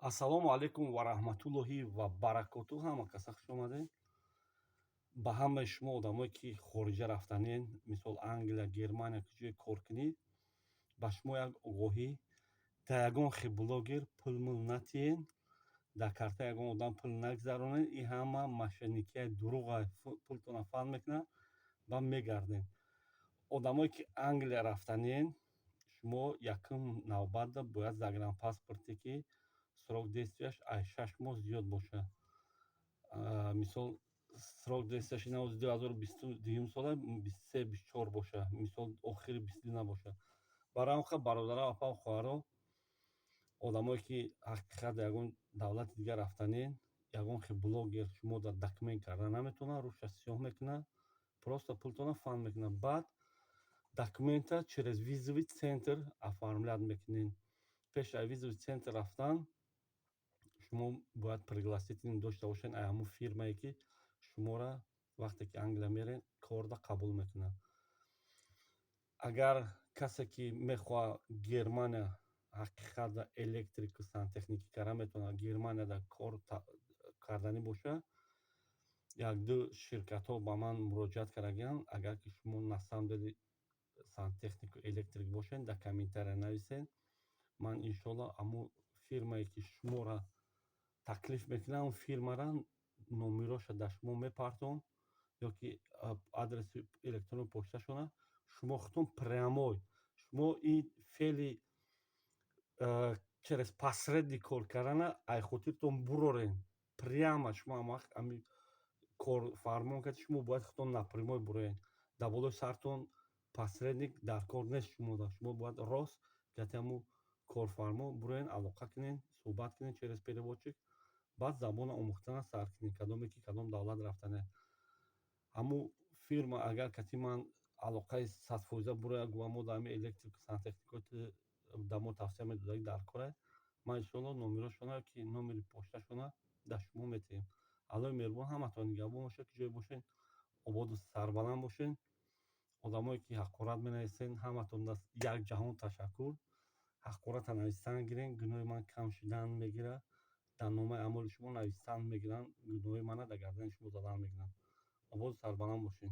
Ассалому алайкум ва раҳматуллоҳи ва баракоту. Ҳама каса хуш омадед. Ба ҳамаи шумо одамое, ки хориҷа рафтанен, мисол Англия, Германия, куҷое кор кунед, ба шумо як огоҳӣ: дар ягон хел блогер пул-мул натиҳен, дар картаи ягон одам пул нагзаронед. Ин ҳама мошенникияи дуруға, пултонро фанд мекунад ва мегардед. Одамое, ки Англия рафтанен, шумо якум навбатда бояд загранпаспорте, ки срок действияш аз 6 моҳ зиёд бошад. Мисол, срок действияш 2022-юм сола, 23, 24 бошад, мисол, охири 22 набошад. Барои ҳамин хел, бародаро, апау, хоҳаро, одамое, ки ҳақиқат дар ягон давлати дигар рафтанен, ягон хел блогер шуморо документ карда наметавонад, рӯша сиёҳ мекунад, просто пултонро фанд мекунад. Баъд документа через визовый центр оформлять мекунед. Пеш аз визовый центр рафтан шумо бояд пригласительный дошта бошед аз ҳамон фирмае, ки шуморо, вақте ки Англия меред, корда қабул мекунад. Агар касе, ки мехоҳад Германия, ҳақиқатда электрику сантехникӣ карда метавонад, Германияда кор карданӣ бошад, як-ду ширкатҳо ба ман муроҷиат кардагианд. Агар ки шумо на самом деле сантехнику электрик бошед, дар комментария нависед. Ман, иншоалло, ҳамон фирмае, ки шуморо таклиф мекунад, он фирмара номероша дар шумо мепартом ё ки адреси электронии почташона. Шумо худтон прямой, шумо ин феъли через посредник кор кардана ай хотиртон бурорен. Прямо шумо ҳамавақт ҳами корфармон кард, шумо бояд худтон напрямой буроед. Дар болои сартон посредник дар кор нест шумода. Шумо бояд рост гати ҳамун корфармо буроен, алоқа кунед, суҳбат кунед через переводчик, баъд забонро омӯхтана сар кунед, кадоме ки кадом давлат рафтане. Ҳамун фирма, агар кати ман алоқаи 100% бурояд, гӯям, мо дар ҳамин электрику сантехникоти дар мо тавсия медодагӣ дар кора, ман, иншоалло, номерошона ки номери почташона дар шумо метиҳем. Аллоҳи меҳрубон ҳаматон нигаҳбон бошад. Ки ҷое бошед, ободу сарбаланд бошед. Одамое, ки ҳақорат менависед, ҳаматон як ҷаҳон ташаккур. Ҳақората навистан гирен, гуноҳи ман кам шудан мегирад. Дар номаи аъмоли шумо навистан мегиранд, гуноҳи мана дар гардани шумо задан мегиранд. Ободу сарбаланд бошед.